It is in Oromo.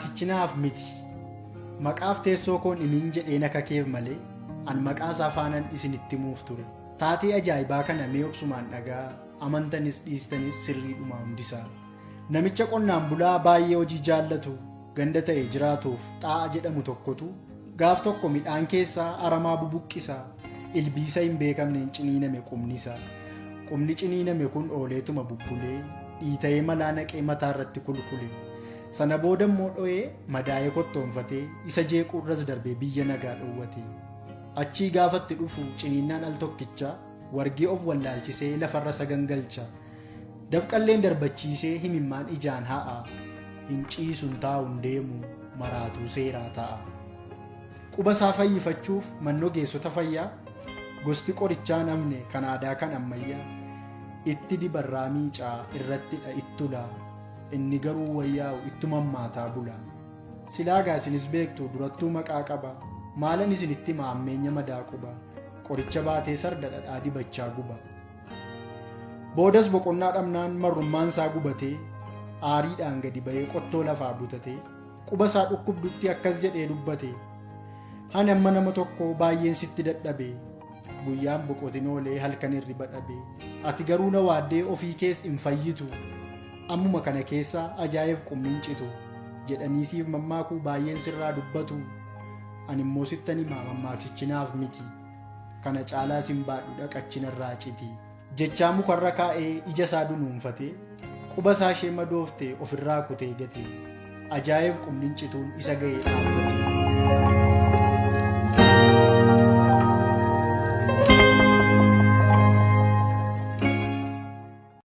Mammaaksichi naaf miti. Maqaaf teessoo koon himin jedhee na kakeef malee an maqaa isaa faanan isinitti himuuf ture. Taatee ajaa'ibaa kana mee obsumaan dhagaa amantanis dhiistanis sirriidhuma hundisaa. Namicha qonnaan bulaa baay'ee hojii jaallatu ganda ta'e jiraatuuf xaa'a jedhamu tokkotu gaaf tokko midhaan keessaa aramaa bubuqqisa ilbiisa hin beekamneen ciniiname qubni isaa. Qubni ciniiname kun ooleetuma bubbulee dhiita'ee malaa naqee mataa irratti kulkule. Sana booda immoo dho'ee madaa'ee kottoonfatee isa jeequurras darbee biyya nagaa dhowwate. Achii gaafatti dhufu ciniinnaan al tokkicha wargee of wallaalchisee lafarra sagangalcha. Dafqalleen darbachiisee himimmaan ijaan ha'a. Hin ciisu hin taa'u hin deemu maraatuu seeraa ta'a. Quba isaa fayyifachuuf manni ogeessota fayyaa gosti qorichaa namne kan aadaa kan ammayyaa itti dibarraa miicaa irrattidha ittula inni garuu wayyaa'u ittuma hammaataa bula. Silaagaa isinis beektu durattuu maqaa qaba maalan isinitti hima hammeenya madaa quba qoricha baatee sarda dhadhaa dibachaa guba. Boodas boqonnaa dhabnaan marrummaan isaa gubatee aariidhaan gadi ba'ee qottoo lafaa butatee quba isaa dhukkubdutti akkas jedhee dubbate. Ani amma nama tokko baay'een sitti dadhabe guyyaan boqotin oolee halkan hirriba dhabe ati garuu na waaddee ofii kees hin fayyitu ammuma kana keessa ajaa'eef qubni hin citu jedhanii siif mammaakuu baay'een sirraa dubbatu ani immoo sittan himaa mammaaksichi naaf miti kana caalaa sin baadhu dhaqachinarraa citi. Jechaa mukarra kaa'ee ija isaa dunuunfatee quba isaa ishee madoofte ofirraa kutee gate. Ajaa'eef qubni hin cituun isa ga'ee dhaabbate.